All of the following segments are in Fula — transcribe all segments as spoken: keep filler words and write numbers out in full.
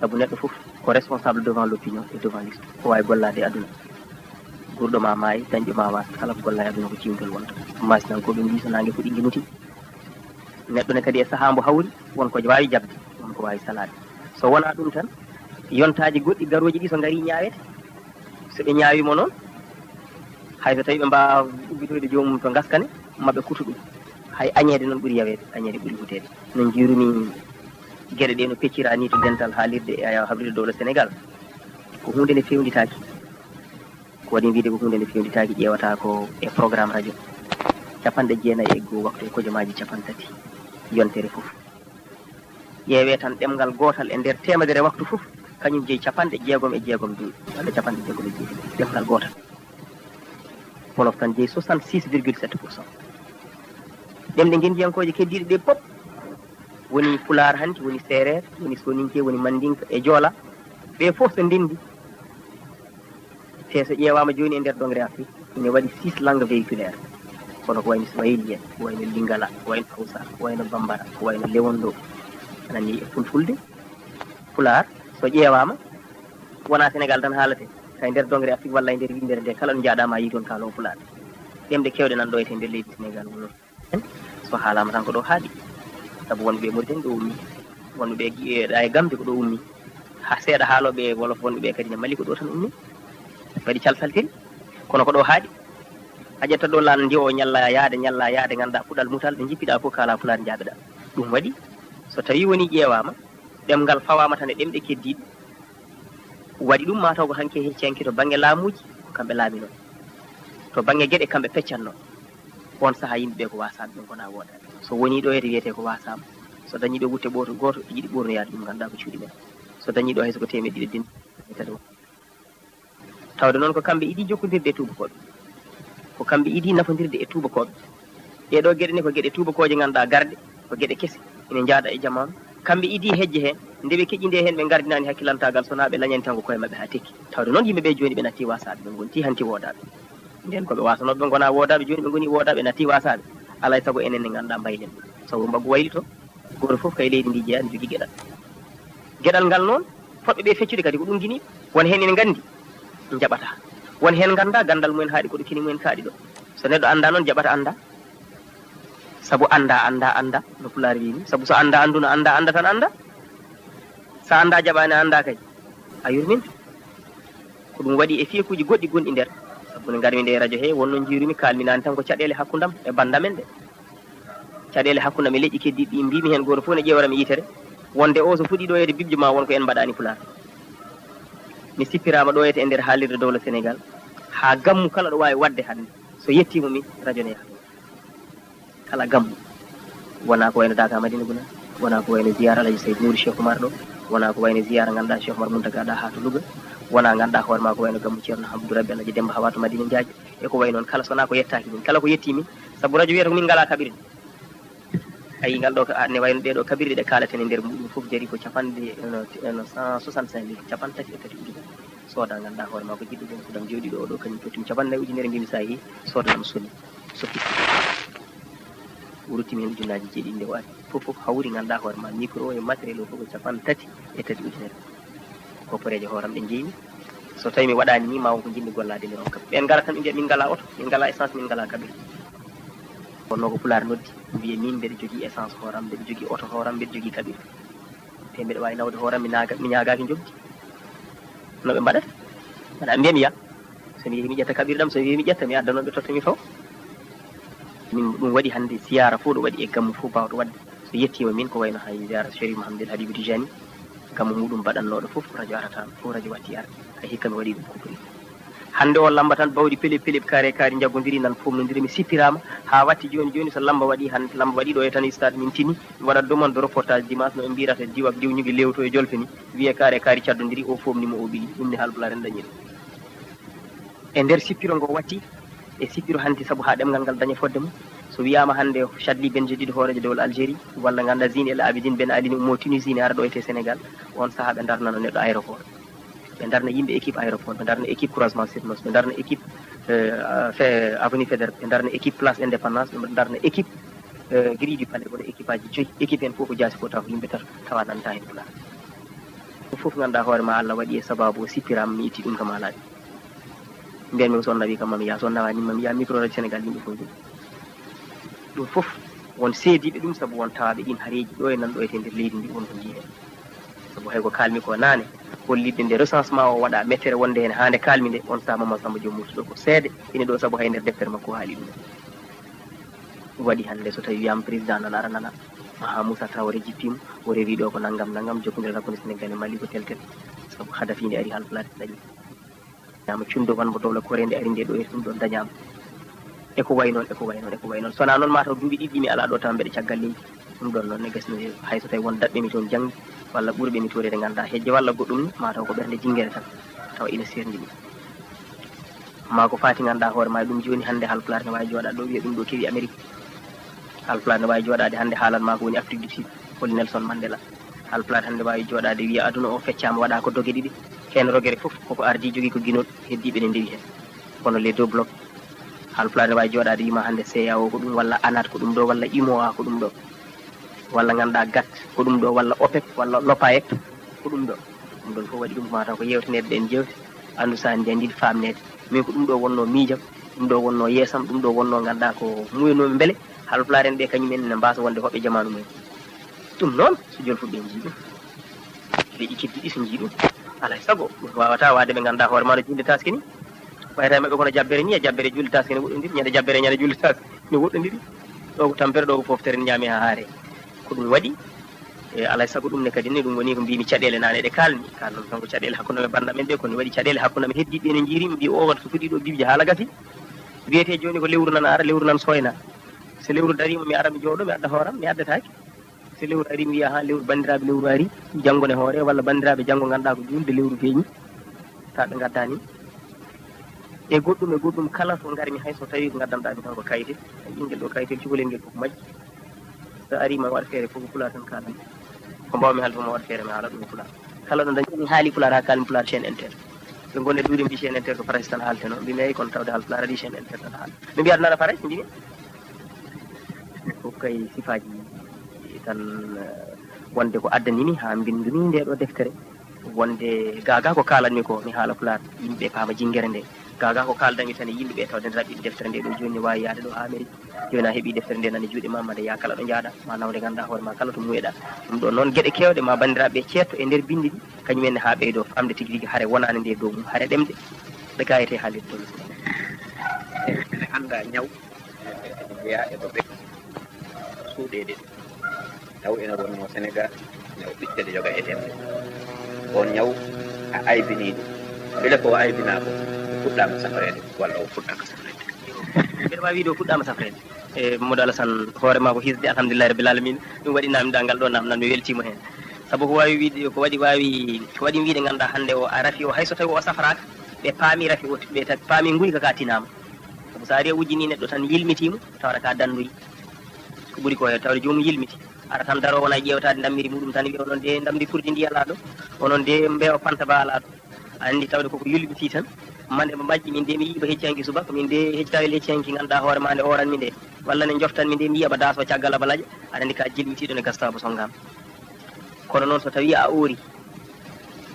Sabu neɗɗo fof ko responsable devant l'opinion et devant l'histoire. Ko waawi gollaade e aduna. Guurɗo ma maayi, dañɗo ma waas, kala ko golla e aduna ko ciwtol wonta. Maasinankooɓe mbii so naange fuɗi nge muti. Neɗɗo ne kadi e sahaa mbo hawri, won ko waawi jaɓde, won ko waawi salaade. So wonaa ɗum tan, yontaaji goɗɗi garooji ɗi so ngarii ñaawete. So ɓe ñaawii mo noon, hay so tawii ɓe mbaawaa ubbitoyde joomum to ngaska ne, ma ɓe kutu ɗum. Hay añeede noon ɓuri yaweede, añeede ɓuri huteede. No njiirumi geɗe ɗe no peccira ni to dental haalirde e habride dowla Sénégal, ko huunde nde fewnditaaki. Ko waɗi wiide ko huunde nde fewnditaaki, ƴeewata ko e programme radio capanɗe jeenayi e goo waktu e kojomaaji capantati yontere fof. Ƴeewee tan ɗemngal gootal e nder teemedere waktu fof, kañum jeyi capanɗe jeegom e jeegom duuɓi, walla capanɗe jeegom e jeetati, ɗemngal gootal. Wolof tan jeyi soixante-six virgule sept pour cent. Ɗemɗe ngenndiyankooje keddiiɗe ɗe pop, woni Pulaar hanti, woni Seereer, woni Soninke, woni Mandinka e Joola, ɓe fof so ndenndi. Te so ƴeewaama jooni e nder dongre Afrique, ine waɗi six langues véhiculaires. Kono ko wayno Swahili en, ko wayno Lingala, ko wayno Hausa, ko wayno Bambara, ko wayno Lewondo, anani e Fulfulde, Pulaar. So ƴeewaama, wonaa Sénégal tan haalate. Kay nder dongre Afrique walla e nder winndere nde, kala ɗo njaaɗaama a yii toon kaaloowo Pulaar. Ɗemɗe keewɗe nan ɗo e nder leydi Sénégal woni. So haalaama tan ko ɗo haaɗi. Sabu wonɓe e Mauritanie ɗo ummi. Wonɓe e ɗa e Gambie ko ɗo ummi. Ha seeɗa haalooɓe wolof wonɓe ɓe kadi ne Mali ko ɗo tan ummi. Waɗi calsaltiri. Kono ko ɗo haaɗi. A ƴetta ɗo laana ndi o ñalla yaade, ñalla yaade, ngannduɗaa puɗal mutal, ɓe njippiɗaa fof kaalaa Pulaar njaaɓeɗaa. Ɗum waɗi, so tawii woni ƴeewaama, ɗemngal fawaama tan e ɗemɗe keddiiɗe. Waɗi ɗum mataw ko hanki e hecci hanki to bannge laamuuji, ko kamɓe laaminoo. To bannge geɗe, kamɓe peccannoo. Oon sahaa yimɓe ɓe ko waasaaɓe, ɓe ngonaa woodaaɓe. So wonii ɗo ete wiyetee ko waasaama. So dañii ɗo wutte ɓooto gooto, ɓe yiɗi ɓoornoyaade ɗum, ngannduɗaa ko cuuɗi men. So dañii ɗo hay so ko teemeɗɗe ɗiɗi dindi, tawde noon ko kamɓe idii jokkondirde e tuubakooɓe. Ko kamɓe idii nafondirde e tuubakooɓe. Ɗee ɗoo geɗe ne ko geɗe tuubakooje ngannduɗaa garɗe, ko geɗe kese, ine njaada e jamaanu. Kamɓe idii hejje heen, nde ɓe keƴi nde heen ɓe ngardinaani hakkilantaagal, so wonaa ɓe lañani tan ko koye maɓɓe haa tekki. Tawde noon yimɓe ɓe jooni ɓe nattii waasaaɓe, ɓe ngontii hanti woodaaɓe. Nden ko ɓe waasanooɓe ɓe ngonaa woodaaɓe, jooni ɓe ngonii woodaaɓe, nattii waasaaɓe. Alaa e sago enen ne ngannduɗaa mbaylen. Sabu mbaggu waylitoo. Gooto fof kay leydi ndi jeyaa ne jogii geɗal. Geɗal ngal noon, fotɓe ɓe feccude kadi ko ɗum gini. Won heen ene nganndi, njaɓata. Won heen ngannda ganndal mumen haaɗi ko ɗo kini mumen kaaɗi ɗo. So neɗɗo annda noon, jaɓata annda. Sabu annda, annda, annda, no Pulaar wiyi ni. Sabu so annda annduna, annda, annda tan annda. So annda jaɓaani annda kay, a yurminta. Ko ɗum waɗi e fiyekuuji goɗɗi gonɗi nder. Sabu ne ngarmi nde e radio he, wonno njiirumi, kaalmi naane tan ko caɗeele hakkundam e banndam en ɗe. Caɗeele hakkunde am e leƴƴi keddiiɗi ɗi, mbiimi heen gooto fof ne ƴeewora mi yitere, wonde o so fuɗii ɗo ete bibjo ma won ko en mbaɗaani Pulaar. Mi sippiraama ɗo ete e nder haalirde dowla Sénégal, haa gammu kala ɗo waawi waɗde hannde, so yettiima min, radio ne yaha toon. Kala gammu. Wonaa ko wayno Daaka Madina Guna, wonaa ko wayno ziyaara Alhaji Sayd Nouri Cheikh Oumar ɗo, wonaa ko wayno ziyaara ngannduɗaa Cheikh Oumar Mountaga ɗa haa to Louga, wonaa ngannduɗaa hoore maa ko wayno gammu Ceerno Hamdoudou Rabbi Alhaji Demba Hawa to Madina Njaaji, e ko wayi noon kala, so wonaa ko yettaaki min. Kala ko yettii min, sabu radio wiyata ko min ngalaa kaɓirɗe. A yii ngal ɗo, ne wayno ɗee ɗo kaɓirɗe ɗe kaalaten e nder muɗum fof jarii ko capanɗe, no, no cent soixante-cinq mille, capanɗe tati e tati ujunere. Sooda ngannduɗaa hoore maa ko jiɗɗo ɗum, ko ɗam jooɗi ɗo, o ɗo kañum tottum capanɗe nayi ujunere, mbimi saahi, sooda ɗam soni. Sokki. O ruttimi heen ujunnaaji jeeɗiɗi nde o ari. Fof fof hawri ngannduɗaa hoore maa, micro o e matériel o fof ko capanɗe tati e tati ujunere. Ko poreeje hooram ɗe njeeymi. So tawii mi waɗaani nii, ma won ko njiɗmi gollaade, mi rokka. Ɓeen ngara tan ɓe mbiya min ngalaa oto, min ngalaa essence, min ngalaa kaɓirɗe. Wonnoo ko Pulaar noddi, mbiya min mbeɗa jogii essence hooram, mbeɗa jogii oto hooram, mbeɗa jogii kaɓirɗe. Te mbeɗa waawi nawde hooram, mi naaga, mi ñaagaaki njoɓdi. No ɓe mbaɗata? Mbaɗa mbiya mi yaa. So mi yehi mi ƴetta kaɓirɗam, so mi yehi mi ƴetta, mi adda noon ɓe totta mi faw. Min ɗum waɗi hannde siyaara fof ɗo waɗi e gammu fof baawɗo waɗde. So yettiima min ko wayno hay ziyaara Sherif Mahamadou Habibou Tijani, gammu muɗum baɗannooɗo fof ko radio arata, fof radio watti arde. Hay hikka mi waɗi ɗum coupure. Hannde o lamba tan bawɗi pelep pelep, kaare kaari njaggodiri nan fof nondiri mi sippiraama haa watti jooni jooni. So lamba waɗi hannde, lamba waɗi ɗo e tan stade min tini, mi waɗat demande de reportage dimanche no ɓe mbirata diw ak diw ñugi lewto e jolfe ni, wiye kaare kaari caddondiri, o fof ni mo o ɓili, ɗum ni haalpulaar en dañi ɗum. E nder sippiro ngo watti, e sippiro hanti sabu haa ɗemngal ngal daña fodde mum. So wiyaama hannde Chadli Bendjedid hooreejo dowla Algérie, walla ngannduɗaa Zine El Abidine Ben Ali ne ummoo Tunisie ne ara ɗo e Sénégal, on sahaa ɓe ndarnano neɗɗo aéroport. Ɓe ndarna yimɓe équipe aéroport, ɓe ndarna équipe croisement sur Metz, ɓe ndarna équipe, euh, fe-, avenue Faidherbe, ɓe ndarna équipe place Indépendance, ɓe ndarna équipe, euh, grille du palais, wona équipe aji joyi. Équipe heen fof ko jaasi fof taw ko yimɓe tato, tawa nanta heen pulaar. Ɗum fof ngannduɗaa hoore ma Allah waɗi e sababu o sippiraama mi itti ɗum kam alaaɓe. Mbiyan mi so on nawii kam mami yaa, so on nawaani mami yaa, micro radio Sénégal yimɓe fof njeyi. Ɗum fof won seediiɓe ɗum sabu won tawaaɓe ɗiin hareeji ɗo e nan ɗo e nder leydi ndi won ko njii heen. Sabu hay ko kaalmi ko naane, hollitde nde recensement o waɗa mettere wonde heen haa nde kaalmi nde, on saha Mamadou Samba Diop Murtuɗo ko seede ine ɗo sabu hay nder deftere makko o haali ɗum. Waɗi hannde so tawi wiyaama président nana ara nana, aha Moussa Traoré jippiima, o rewi ɗo ko nanngam nanngam, jokkondire hakkunde Sénégal e Mali ko tel tel, sabu Kadhafi nde ari Haalpulaar dañi. Wiyaama cunndo wanmo dowla Corée nde ari nde ɗo e ɗum ɗon dañaama. E ko wayi noon, e ko wayi noon, e ko wayi noon. So wonaa noon mataw duuɓi ɗiɗi mi alaa ɗo tawa mbeɗa caggal leydi. Ɗum ɗon noon ne gasni hay so tawi won daɗɓe mi toon janngi walla ɓurɓe mi toon ene nganndaa hejje walla goɗɗum ni, mataw ko ɓernde jinngere tan tawa ina seerndi ɗum. Maa ko faati ngannduɗaa hoore ma e ɗum jooni hannde Haalpulaar ne waawi jooɗaade ɗo wiya ɗum ɗo kewi Amérique. Haalpulaar ne waawi jooɗaade hannde haalan maa ko woni Afrique du Sud, holi Nelson Mandela. Haalpulaar hannde waawi jooɗaade wiya aduna o feccaama waɗa ko doge ɗiɗi. Heen rogere fof koko ardii jogii ko ginol, heddiiɓe ne ndewi heen. Kono les deux blocs, Haalpulaar ne waawi jooɗaade wiima hannde C E A O ko ɗum walla anat ko ɗum ɗo walla U M O A ko ɗum ɗo. Walla ngannduɗaa gat ko ɗum ɗo walla OPEC walla LOPAEC ko ɗum ɗo. Ɗum ɗon fof waɗi ɗum mataw ko yewtaneede ɗen jeewte, anndu so en njandiɗi faamneede. Min ko ɗum ɗo wonnoo miijam, ɗum ɗo wonnoo yeesam, ɗum ɗo wonnoo ngannduɗaa ko muyanoomi mbele Haalpulaar en ɓe kañum en ne mbaasa wonde hoɓɓe jamaanu mumen. Ɗum noon so jolfuɓe njii ɗum, leƴƴi keddiɗi so njii ɗum, alaa e sago ɗum waawata waade ɓe ngannduɗaa hoore ma no juulde taaske ni. Wayata e maɓɓe kono jabbere ni e jabbere juulde taaske ne woɗɗondiri, ñande jabbere ñande juulde taaske ne woɗɗondiri. Ɗo ko tampere, ɗo ko foftere ne ñaame haa haare. Ko ɗum waɗi e alaa e sago ɗum ne kadi ne ɗum woni ko mbimi caɗeele naane ɗe kaalmi. Kaalmi kanko caɗeele hakkunde men bannda men ɓe, kono waɗi caɗeele hakkunde men heddiiɓe ɓe ne njiiri mbi o waɗa so fuɗi ɗo bibje haala gasi. Wiyete jooni ko lewru nan ara, lewru nan soyna. So lewru dariima mi ara mi jooɗo, mi adda hooram, mi addataake. So lewru ari mi wiya ha lewru banndiraaɓe lewru ari, janngo ne hoore walla banndiraaɓe janngo ngannduɗaa ko juulde lewru feeñi, tawa ɓe ngaddaani. E goɗɗum e goɗɗum kala so ngarmi hay so tawi ko ngaddanɗaa mi tan ko kayite, ay ɓinngel ɗo kayitel cukalel ngel koko majji. So ari ma waɗ feere fof ko pulaar tan kaalan. Ko mbawmi haalde fof ma waɗ feere mi haala ɗum e pulaar. Kala ɗo dañi mi haali pulaar haa kaalmi pulaar chaîne inter. Ɓe ngonde duuɗe mbi chaîne inter ko Farayse tan haalteno. Mbimi ay kono tawde Haalpulaar ari chaîne inter tan haala. Ɓe mbiyata nana Farayse mbimi. Fof kay sifaaji tan, eh, wonde ko addanimi haa mbinndumi nde ɗo deftere. Wonde gaagaa ko kaalanmi ko, mi haala pulaar, yimɓe paama jinngere nde. Gaagaa ko kaaldanmi tan e yimɓe ɓe tawde nde raɓɓiɗi deftere nde ɗo jooni, ne waawi yahde ɗo haa Amérique. Jooni a heɓii deftere nde nana juuɗe ma, mande yaa kala ɗo njaaɗa, ma naw nde ngannduɗaa hoore ma kala to muuyeɗaa. Ɗum ɗo noon geɗe keewɗe ma banndiraaɓe ɓe ceetto e nder binndi ɗi, kañum en ne haa ɓeydoo faamde tigi rigi hare wonaani nde dow mum, hare ɗemɗe, ɗe kayete haalirde dow Sénégal. Ene anndaa ñaw, ene jeyaa e ko ɓe suuɗeede. Taw ene wonnoo Senegaal, ene o ɓiɗɗo ɗe joga e ɗemɗe. On ñaw a aybinii ɗum. Mbele ko o aybinaa ko, o fuɗɗaama safreede walla o fuɗɗaaka safreede? Mbeɗa waawi wiide o fuɗɗaama safreede. E Mamadou Alassane, hoore maa ko hisde, alhamdulillahi rabbil alamina. Ɗum waɗi naamndal ngal ɗo naamndal, mi weltiima heen. Sabu ko waawi wiide, ko waɗi waawi, ko waɗi wiide ngannduɗaa hannde o a rafi o, hay so tawi o safraaka, ɓe paami rafi o, ɓe ta-, paami nguyka ka tinaama. Sabu so a ari a wujjinii neɗɗo tan yilmitiima, tawata ka danndoyi. Ko ɓuri ko he tawde joomum yilmiti. Ara tan daroo wona ƴeewtaade ndammiri muɗum tan wiya onon de ndamri kurdi ndi alaa ɗo. Onon de mbeewa panta ba alaa ɗo. A anndi tawde koko yulɓitii tan. Mande mo majji min de mi yiiba hecci hanki subaka, min de hecci tawel hecci hanki ngannduɗaa hoore ma nde ooran mi nde. Walla ne njoftan mi nde mi yiya ba daaso caggal aba laƴa. Aɗa anndi ka jilmitiiɗo ne gasta ba sonngaama. Kono noon so tawii a oori,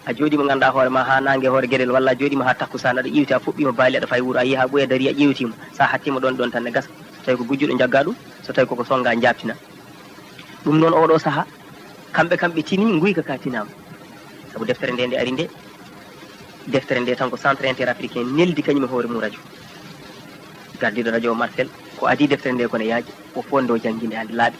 a jooɗiima ngannduɗaa hoore ma haa naange hoore geɗel, walla a jooɗiima haa takkusaan, aɗa iwti, a fuɗɗiima baali, aɗa fayi wuro, a yii haa ɓooya darii, a ƴeewtiima, so a hattiima ɗoon ɗoon tan ne gasa. So tawii ko gujjuɗo njaggaa ɗum, so tawii koko sonngaa njaabtinaa. Ɗum noon ooɗoo sahaa, kamɓe kam ɓe tinii, nguyka ka tinaama. Sabu deftere nde nde ari nde, deftere nde tan ko Centre Interafricain neldi kañum e hoore mum rajo. Gardiiɗo rajo o Marcel, ko adii deftere nde ko ne yaaji, o fof nde o jannginde hannde laaɓi.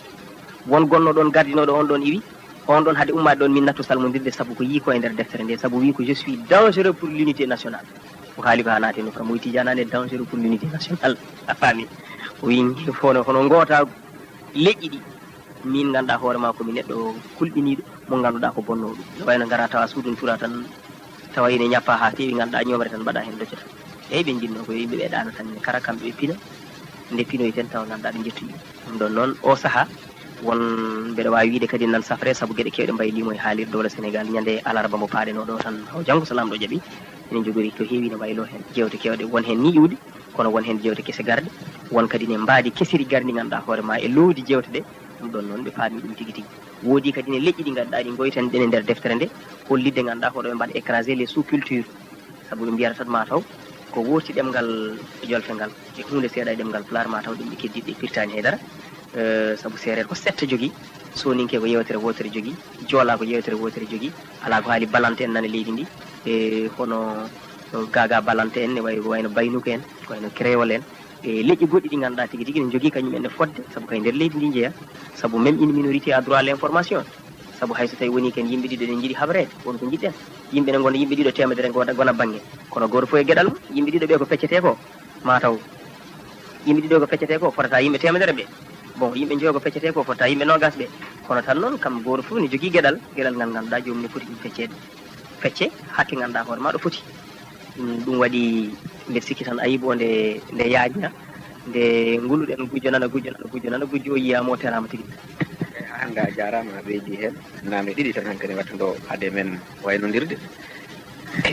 Won gonnoo ɗoon gardinooɗo on ɗoon iwi, on ɗoon hade ummaade ɗoon min nattu salmondirde sabu ko yii ko e nder deftere nde, sabu wii ko je suis dangereux pour l'unité nationale. O haali ko haa naati no Fara Moy Tidiane Anne dangereux pour l'unité nationale. A faami? O wii hono, hono ngootaagu leƴƴi ɗi. Min ngannduɗaa hoore maa ko mi neɗɗo kulɓiniiɗo mo ngannduɗaa ko bonnoo ɗum. No wayno ngara tawa suudu no tura tan, tawa ene ñappa haa feewi, ngannduɗaa ñoomre tan mbaɗa heen docca tan. Eeyi, ɓe njinnoo ko yo yimɓe ɓe ɗaano tan ne kara kamɓe ɓe pina, nde pinoyten tawa ngannduɗaa ɓe njettoyi ɗum. Ɗum ɗoon noon, o sahaa, won mbeɗa waawi wiide kadi nan safre, sabu geɗe keewɗe mbaylii mo e haalirde dowla Senegaal, ñande alarba mo paaɗenoo ɗo tan, haw janngo so Laamɗo jaɓii, ene njogori ko heewi no mbayloo heen. Jeewte keewɗe, won heen nii iwde, kono won heen jeewte kese garɗe, won kadi ne mbaadi kesiri garndi ngannduɗaa hoore maa e loowdi jeewte ɗe, ɗum ɗoon noon ɓe paami ɗum tigi tigi. Woodi kadi ne leƴƴi ɗi ngannduɗaa ɗi ngoyten ɗen e nder deftere nde, hollitde ngannduɗaa ko ɗo ɓe mbaɗa écraser les sous-cultures. Sabu ɓe mbiyata tan mataw ko wooti ɗemngal jolfe ngal, e huunde seeɗa e ɗemngal Pulaar mataw ɗum ɓe keddiiɗe ɗe pirtaani hay dara. Eh, sabu seereer ko sette jogii, sooninke ko yewtere wootere jogii, joolaa ko yewtere wootere jogii, alaa ko haali balante en nana leydi ndi, e hono gaagaa balante en, ne wayi, wayno baynuko en, wayno créole en, e leƴƴi goɗɗi ɗi ngannduɗaa tigi tigi ne njogii kañum en ne fodde, sabu kay nder leydi ndi njeya, sabu même une minorité a droit à l'information, sabu hay so tawi woni ken yimɓe ɗiɗo ne njiɗi habreede, won ko njiɗɗen, yimɓe ne ngona yimɓe ɗiɗo teemedere ngona, ngona bannge, kono gooto fof e geɗal mum, yimɓe ɗiɗo ɓe ko peccetee ko, mataw yimɓe ɗiɗo ko peccetee ko fotata yimɓe teemedere ɓe, bon, yimɓe njoyo ko peccetee ko fotata yimɓe noogas ɓe, kono tan noon kam gooto fof ne jogii geɗal, geɗal ngal ngannduɗaa joomum ne foti ɗum fecceede. Fecce hakke ngannduɗaa hoore maa ɗo foti. Ɗum, ɗum waɗi mbeɗa sikki tan ayib o nde, nde yaajna, nde nguluɗen gujjo nana, gujjo nana, gujjo nana, gujjo o yiyaama o teraama tigi. Hannde a jaaraama, a ɓeydi heen. Naamne ɗiɗi tan hankadi wattandoo hade men waynondirde.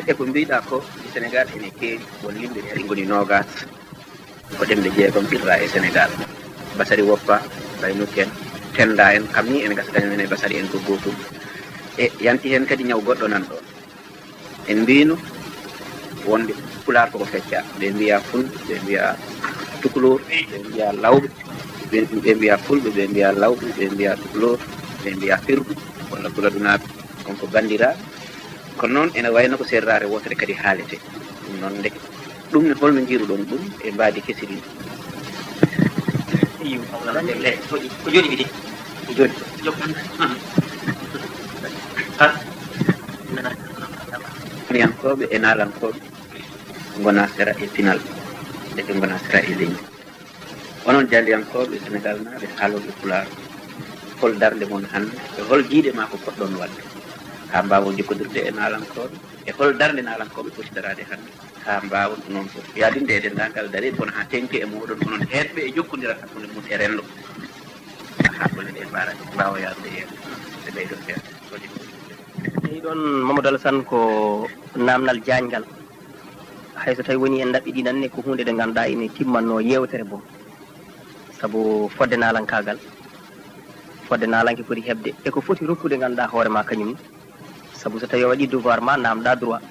E ko mbiɗa ko, Sénégal ene keeri, won limɓe ɗi ngoni noogas. Ko ɗemɗe jeegom ɓirra e Sénégal. Basari woppa, baynuken, tenda en, kam ni en gasa kañum en e basari en ko gootum. E yanti heen kadi ñaw goɗɗo nan ɗo. En mbino wonde pulaar koko fecca. Ɓe mbiya ful, ɓe mbiya tukulóor, ɓe mbiya lawɓe, ɓe, ɓe mbiya fulɓe, ɓe mbiya lawɓe, ɓe mbiya tukulóor, ɓe mbiya firdu, walla pulaɗunaaɓe. Kon ko banndiraaɓe. Kono noon ene wayno ko serraare wootere kadi haalete. Ɗum noon ndeke. Ɗum ne holno njiiruɗon ɗum e mbaadi kesi ɗin? Iyo, ko jooɗi mi de. Ko jooɗi. Jooɗi. Jokkanɗiyankooɓe e naalankooɓe ngona sera e pinal, ɓe ngona sera e leñol. Onon jaayndiyankooɓe Senegaalnaaɓe haalooɓe Pulaar, hol darnde mon hannde e hol jiiɗe maa ko poɗɗon waɗde haa mbaawon jokkondirde e naalankooɓe? E hol darnde naalankooɓe poti daraade hannde haa mbaawon ko noon fof yaadinde e denndaangal dareeɓe kono haa teeŋti e mooɗon onon heedɓe e jokkondiral hakkunde mum e renndo? Haa golle ɗe mbaawa, mbaawa yaarude heen, ɓe ɓeydo seeɗa. Ɗum ɗon, Mamadou Alassane, ko naamnal jaañngal. Hay so tawi woni en ndaɓɓiɗi nan ne, ko huunde nde ngannduɗaa ene timmannoo yeewtere boom. Sabu fodde naalankaagal, fodde naalanke foti heɓde e ko foti rokkude ngannduɗaa hoore maa kañum ne. Sabu so tawi a waɗi devoir ma, naamnɗaa droit.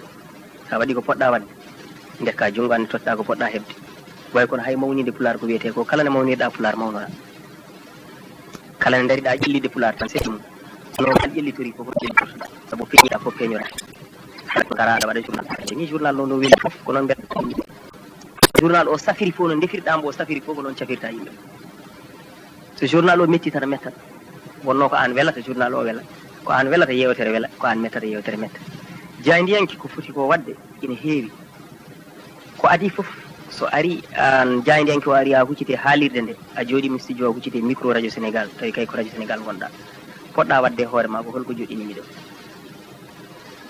So a waɗi ko poɗɗaa waɗde, ndekkaa junngo, anndi tottaa ko poɗɗaa heɓde. Way kono hay mawninde Pulaar ko wiyetee ko, kala nde mawnirɗaa Pulaar mawnoɗaa. Kala nde ndariɗaa ƴellitde Pulaar tan, seeɗa mum. Kono kala ƴellitorii fof, fof ƴellitotoɗaa. Sabu peñiɗaa fof peñoraa. Hay ko ngara aɗa waɗa journal. Ni journal noon no weli fof, ko noon mbeɗa. Journal o safiri fof, no ndefirɗaa mbo o safiri fof, ko noon cafirta yimɓe. So journal o metti tan, mettat. Wonnoo ko aan welata journal o wela, ko aan welata yeewtere wela, ko aan mettata yeewtere metta. Jaayndiyanke ko foti ko waɗde ina heewi. Ko adii fof, so ari aan jaayndiyanke o ari haa huccite haalirde nde, a jooɗiima studio o huccite micro Radio Sénégal, tawi kay ko Radio Sénégal ngonɗaa. Poɗɗaa waɗde e hoore maa ko hol ko joɗɗini mi ɗo?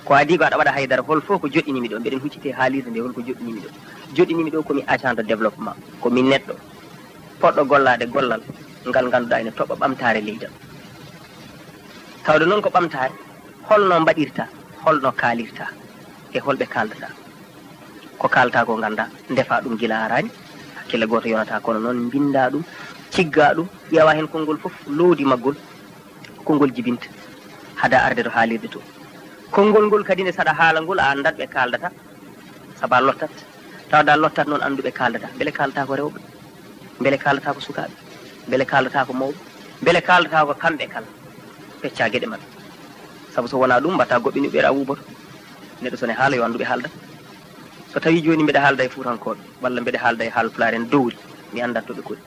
Ko adii ko aɗa waɗa haydara, hol fof ko joɗɗini mi ɗo? Mbeɗen huccite haalirde nde, hol ko joɗɗini mi ɗo? Joɗɗini mi ɗo ko mi agent de développement, ko mi neɗɗo poɗɗo gollaade gollal ngal ngannduɗaa ene toɓɓa ɓamtaare leydal. Tawde noon ko ɓamtaare, holno mbaɗirta, holno kaalirta, e holɓe kaaldataa? Ko kaaltaa ko nganndaa, ndefaa ɗum gila araani, hakkille gooto yonataa, kono noon mbinndaa ɗum, ciggaa ɗum, ƴeewaa heen konngol fof, loowdi maggol, konngol jibinta, hada arde to haalirde to. Konngol ngol kadi ne saɗa haala ngol, a anndat ɓe kaaldata, sabu a lottat. Tawde a lottat noon annduɓe kaaldata, mbele kaaldata ko rewɓe? Mbele kaaldata ko sukaaɓe? Mbele kaaldata ko mawɓe? Mbele kaaldata ko kamɓe kala? Peccaa geɗe maɓɓe. Sabu so wonaa ɗum, mbaɗta goɓɓe niɓɓere a wuuboto. Neɗɗo so ne haala yo annduɓe haalda. So tawii jooni mbeɗa haalda e Fuutankooɓe, walla mbeɗa haalda e Haalpulaar en dowri, mi anndat to ɓe koɗi.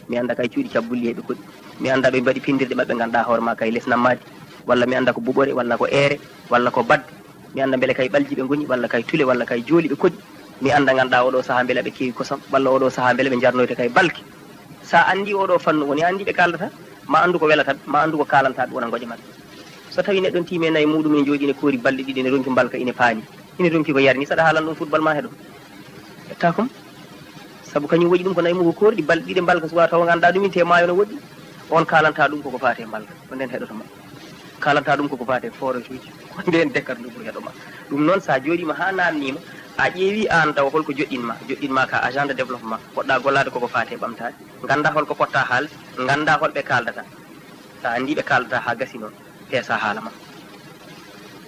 Mi annda kay cuuɗi cabbulli he ɓe koɗi. Mi annda ɓe mbaɗi pinndirɗe maɓɓe ngannduɗaa hoore maa kay les nammaadi, walla mi annda ko buɓore, walla ko eere, walla ko badde. Mi annda mbele kay ɓalji ɓe ngoni, walla kay tule, walla kay jooli ɓe koɗi. Mi annda ngannduɗaa oɗo sahaa mbele aɓe keewi kosam, walla oɗo sahaa mbele ɓe njarnoyta kay balki. So a anndi oɗo fannu woni a anndi ɓe kaaldata, ma anndu ko welata ɓe, ma anndu ko kaalantaa ɓe wona ngoƴa maɓɓe. So tawii neɗɗo ne tiimi e nayi muuɗum ene jooɗi ene koori balɗe ɗiɗi ene ronki mbalka ene paani, ene ronki ko yarni, saɗa haalan ɗum football ma heɗo? Ƴetta kom. Sabu kañum waɗi ɗum ko nayi mum ko koorɗi balɗe ɗiɗi mbalka suwaa taw ngannduɗaa ɗum inte maayo no woɗɗi. On kaalanta ɗum koko faati e mbalka, ko nden heɗoto ma. Kaalanta ɗum koko faati e forage uji, ko nden dekkat ndu ɓuri heɗo ma. Ɗum noon so a jooɗiima haa naamniima, a ƴeewi aan taw holko joɗɗin ma, joɗɗin ma ka agent de développement, poɗɗa gollaade koko faati e ɓamtaade, ngannda holko potta haalde, ngannda holɓe kaaldata. Sa anndi ɓe kaalata haa gasi noon, peesa haala ma.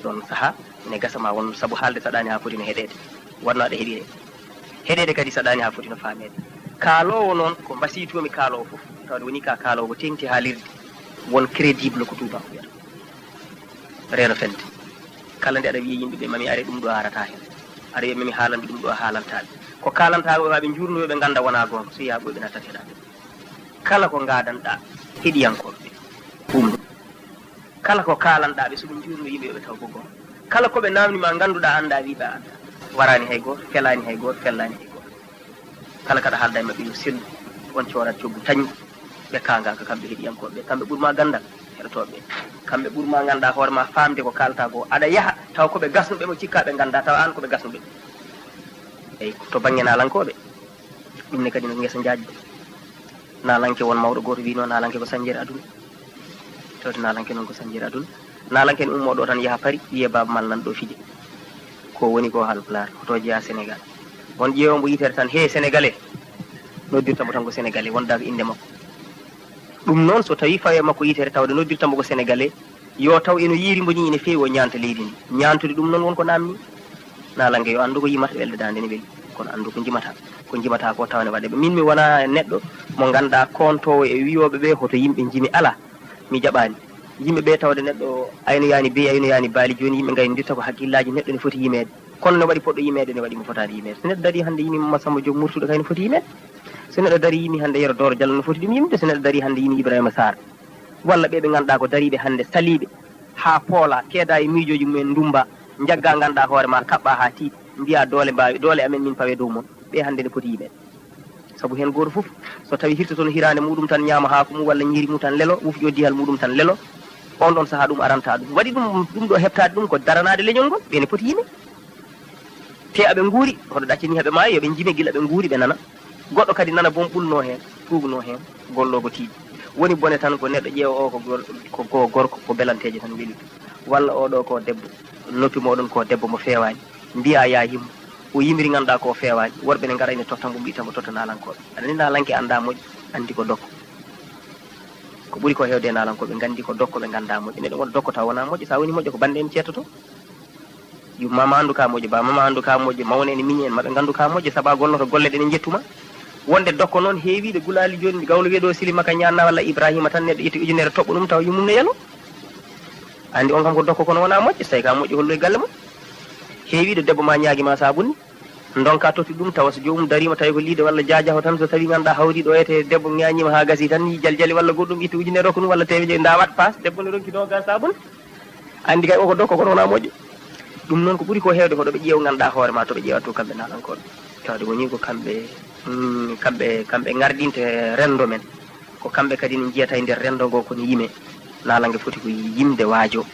Ɗoon sahaa ene gasa ma won sabu haalde saɗaani haa foti no heɗeede, wonno aɗa heɗire. Heɗeede kadi saɗaani haa foti no faameede. Kaaloowo noon ko mbasiytoo-mi kaaloowo fof, tawde woni ka kaaloowo ko teeŋti haalirde, won crédible ko tuubaaku wiyata. Reeno fende. Kala nde aɗa wiya yimɓe ɓe, mami are ɗum ɗo arata heen. Aɗa wiya mami haalan ɓe ɗum ɗo haalantaa ɓe. Ko kaalantaa ɓe, maa ɓe njuurnoo ɓe ngannda wonaa goonga. So yaha ɓe ɓe nattat heɗaade. Kala ko ngaadanɗaa heɗiyankooɓe ɓe, ɗum ɗo. Kala ko kaalanɗaa ɓe, so ɓe njuurnoo yimɓe ɓe taw ko goonga. Kala ko ɓe naamni ma ngannduɗaa anndaa, wiy ɓe a anndaa. Waraani hay gooto, felaani hay gooto, fellaani hay gooto. Kala kaɗa haalda e maɓɓe yo sellu, on coorat coggu tañi. Ɓe kaangaaka, kamɓe heɗiyankooɓe ɓe, kamɓe ɓur ma ganndal, heɗotooɓe ɓe. Kamɓe ɓur ma nganndaa hoore ma, faamde ko kaalata ko. Aɗa yaha taw ko ɓe gasnuɓe mo cikkaa ɓe nganndaa, tawa aan ko ɓe gasnuɓe. Eyi, to bannge naalankooɓe, ɗum ne kadi no ngesa njaajba. Naalanke, won mawɗo gooto wiynoo, naalanke ko sañjeere aduna. Tawde naalanke noon ko sañjeere aduna. Naalanke ne ummoo ɗo tan yaha Paris, wiyee Baaba Maal nan ɗo fije. Ko woni ko Haalpulaar, hoto jeyaa Senegaal. Won ƴeewa mbo yitere tan, "Hee Senegalais!" Noddirta mbo tan ko Senegalais, wondaaka innde makko. Ɗum noon, so tawii fawee makko yitere tawde noddirta mbo ko Senegalais, yo taw eno yiiri mbo nii ene feewi o ñaanta leydi ndi. Ñaantude ɗum noon won ko naamni. Naalanke yo anndu ko yimata, welde daande ne weli. Kono anndu ko njimata. Ko njimata ko tawa ne waɗa. Min mi wonaa neɗɗo mo ngannduɗaa koontoowo e wiyooɓe ɓe hoto yimɓe njimi, alaa. Mi jaɓaani. Yimɓe ɓe tawde neɗɗo aynoyaani beyi, aynoyaani baali, jooni yimɓe ngaynondirta ko hakkillaaji neɗɗo ne foti yimeede. Kono ne waɗi poɗɗo yimeede, ne waɗi mo fotaani yimeede. So neɗɗo darii hannde yimi Masamba Joop Murtuɗo kay ne foti yimeede. So neɗɗo darii yimi hannde Yero Dooro Jallo ne foti ɗum yimde. So neɗɗo darii hannde yimi Ibrahima Sarr. Walla ɓe ɓe ngannduɗaa ko dariiɓe hannde saliiɓe haa poola, keeda e miijooji mumen ndummba, njaggaa ngannduɗaa hoore ma, kaɓɓaa haa tiiɗi, mbiyaa doole mbaawi, doole amen min pawe dow mon. Ɓe hannde ne poti yimeede. Sabu heen gooto fof, so tawii hirtoto no hiraande muuɗum tan, ñaama haako mum walla ñiiri mum tan lelo, wufƴoo dihal muuɗum tan lelo, oon ɗoon sahaa ɗum aranta ɗum. Waɗi ɗum, ɗum ɗo heɓtaade ɗum ko daranaade leñol ngol, ɓe ne poti yime. Te aɓe nguuri, hoto ɗaccini haɓe maaya, yo ɓe njime gila ɓe nguuri, ɓe nana. Goɗɗo kadi nana boom ɓulnoo heen, tuugnoo heen, golloo ko tiiɗi. Woni bone tan ko neɗɗo ƴeewa o ko gor-, ko, ko gorko, ko belanteeje tan weli ɗum. Walla o ɗo ko debbo, noppi mooɗon ko debbo mo feewaani. Mbiyaa yaa yimmo, o yimiri ngannduɗaa ko feewaani. Worɓe ne ngara ene totta mbo, mbiita mbo totta naalankooɓe. Aɗa anndi naalanke anndaa moƴƴo, anndi ko dokko. Ko ɓuri ko heewde e naalankooɓe nganndi ko dokko, ɓe nganndaa moƴƴo. Neɗɗo won dokko taw wonaa moƴƴo, so a woni moƴƴo ko bannde en ceettoto. Yumma ma anndu ka moƴƴo, ba ma ma anndu ka moƴƴo, mawne ene miñi en, maɓe nganndu ka moƴƴo, sabu a golloto golle ɗe ne njettu ma. Wonde dokko noon heewiiɗo gulaali jooni, gawlo wiyeɗo Sili Maka Ñaan na walla Ibrahima tan, neɗɗo ƴetti ujunere toɓɓo ɗum tawa yummum ne yelo. Anndi on kam ko dokko kono wonaa moƴƴo, so tawi ka moƴƴo holloy galle mum. Heewiiɗo debbo ma ñaagi ma sabunni, ndonka totti ɗum tawa so joomum dariima tawi ko liide walla jaajaho tan, so tawi ngannduɗaa hawri ɗo ete debbo ñaañiima haa gasi tan, yi jaljali walla goɗɗum, itti ujunere rokku ɗum walla teemedere, nda waɗ paas, debbo ne ronki nogas sabunni. Anndi kay o ko dokko kono wonaa moƴƴo. Ɗum noon ko ɓuri ko heewde ko ɗo ɓe ƴeewa ngannduɗaa hoore ma, to ɓe ƴeewa to kamɓe naalankooɓe. Tawde woni ko kamɓe, mm, kamɓe, kamɓe ngardinte renndo men. Ko kamɓe kadi ne njiyata e nder renndo ngo kono yime. Naalanke foti ko yimde waajo.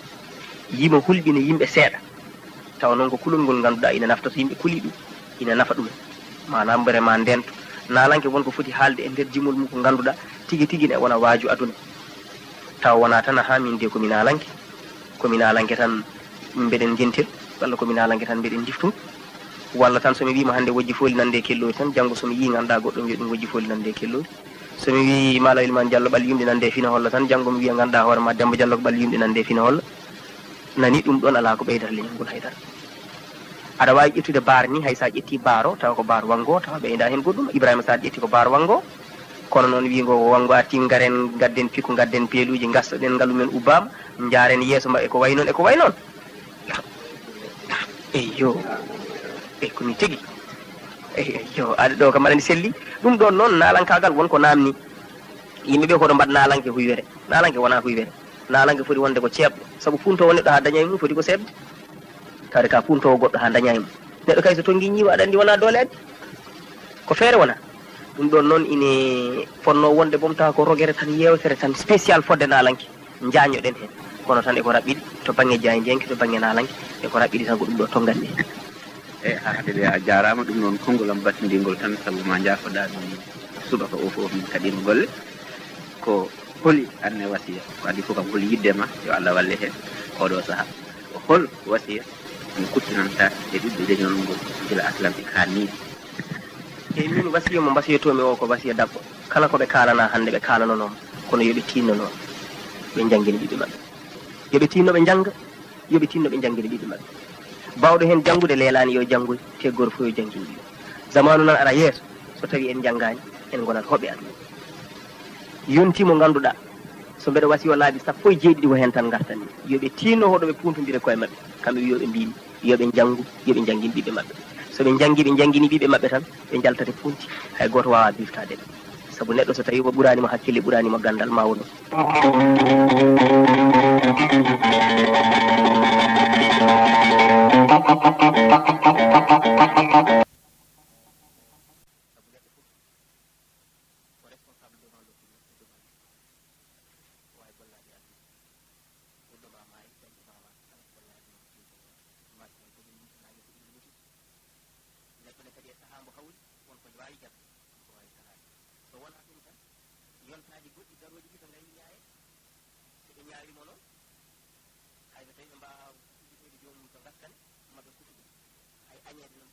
Yima hulɓina yimɓe seeɗa. Tawa noon ko kulol ngol ngannduɗaa ina nafta so yimɓe kulii ɗum, ina nafa ɗumen. Maanaam mbere ma ndento. Naalanke won ko foti haalde e nder jimol mum ko ngannduɗaa tigi tigi ne wona waaju aduna. Tawa wonaa tan, ahaa, min de ko mi naalanke, ko mi naalanke tan mbeɗen njentir, walla ko mi naalanke tan mbeɗen njiftu. Walla tan so mi wiima hannde wojji fooli nande e kelloori tan, janngo so mi yii ngannduɗaa goɗɗo mi wiya ɗum wojji fooli nande e kelloori. So mi wii Malam Elimane Diallo ɓalli yumɗi nande e fina holla tan, janngo mi wiya ngannduɗaa hoore ma Demba Diallo ko ɓalli yumɗi nande e fina holla. Nani ɗum ɗoon alaa ko ɓeydata leñol ngol haydara. Aɗa waawi ƴettude baar ni, hay so a ƴetti baar o, tawa ko baar wanngo, tawa ɓeyda heen goɗɗum. Ibrahima Sarr ƴetti ko baar wanngo, kono noon wiingo ko wanngo arti, ngaren, ngadden piku, ngadden peeluuji, ngastoɗen ngalu men ubbaama, njaaren yeeso ma, e ko wayi noon, e ko wayi noon. Eyyo, e ko mi tigi. Eyyo, aɗa ɗo kam aɗa anndi selli. Ɗum ɗoon noon, naalankaagal won ko naamni. Yimɓe ɓe koɗo mbaɗ naalanke huywere. Naalanke wonaa huywere. Naalanke foti wonde ko ceeɓɗo. Sabu funtoowo neɗɗo haa daña e mum foti ko seeɓde. Tawde ka funtoowo goɗɗo haa daña e mum. Neɗɗo kay so tonngi ñiiwa aɗa anndi wonaa doole addi. Ko feere wonaa. Ɗum ɗoon noon ine fotnoo wonde boom tawa ko rogere tan, yeewtere tan spécial fodde naalanke. Njañoɗen heen. Kono tan e ko raɓɓiɗi to bannge jaayndiyanke, to bannge naalanke, e ko raɓɓiɗi tan ko ɗum ɗo tonnganmi heen. E haa hade ɓe a jaaraama, ɗum noon konngol am battindiingol tan sabu ma njaafoɗaa ɗum subaka o fof min kaɗiima golle. Ko holi anne wasiya? Ko adii fof kam holi yiɗde ma, yo Allah walle heen oɗo sahaa. Ko hol wasiya mo kuttinanta e ɓiɓɓe leñol ngol gila Atlantique haa Niili? Eyi, min wasiya mo mbasiyotoomi o ko wasiya daggo. Kala ko ɓe kaalanaa hannde ɓe kaalanonoo mo, kono yo ɓe tiinnonoo. ɓe njanngina ɓiɓɓe maɓɓe. Yo ɓe tinno ɓe njannga, yo ɓe tinno ɓe njanngina ɓiɓɓe maɓɓe. Baawɗo heen janngude leelaani yo janngoy, te gooto fof yo janngin ɓiɓɓe. Zamaanu nan ara yeeso, so tawii en njanngaani, en ngonat hoɓɓe aduna. Yontii mo ngannduɗaa, so mbeɗa wasiyoo laabi sappo e jeeɗiɗi ko heen tan ngartanmi. Yo ɓe tinno hoɗo ɓe puuntondira koye maɓɓe, kamɓe wiyooɓe mbiimi. Yo ɓe njanngu, yo ɓe njanngin ɓiɓɓe maɓɓe. So ɓe njanngi, ɓe njanngini ɓiɓɓe maɓɓe tan, ɓe njaltat e puunti. Hay gooto waawaa biftaade ɓe. Sabu neɗɗo so tawii o ɓuraani mo hakkille, ɓuraani mo ganndal, ma wonu. Ɓurɗo ma maayi, dañɗo ma ma, kala ko laabi ma, maaki ko ɗum, maaki ko ɗum lutu. Neɗɗo ne kadi e sahaa mbo hawri, won ko waawi jaɓde, won ko waawi sahaade. So wonaa ɗum tan, yontaaji goɗɗi garooji ɗi to ngayni ñaaye, so ɓe ñaawi mo noon, hay so tawii ɓe mbaawaa udditoyde joomum to ngaskane, maɓe kutu ɗum. Hay añeede noon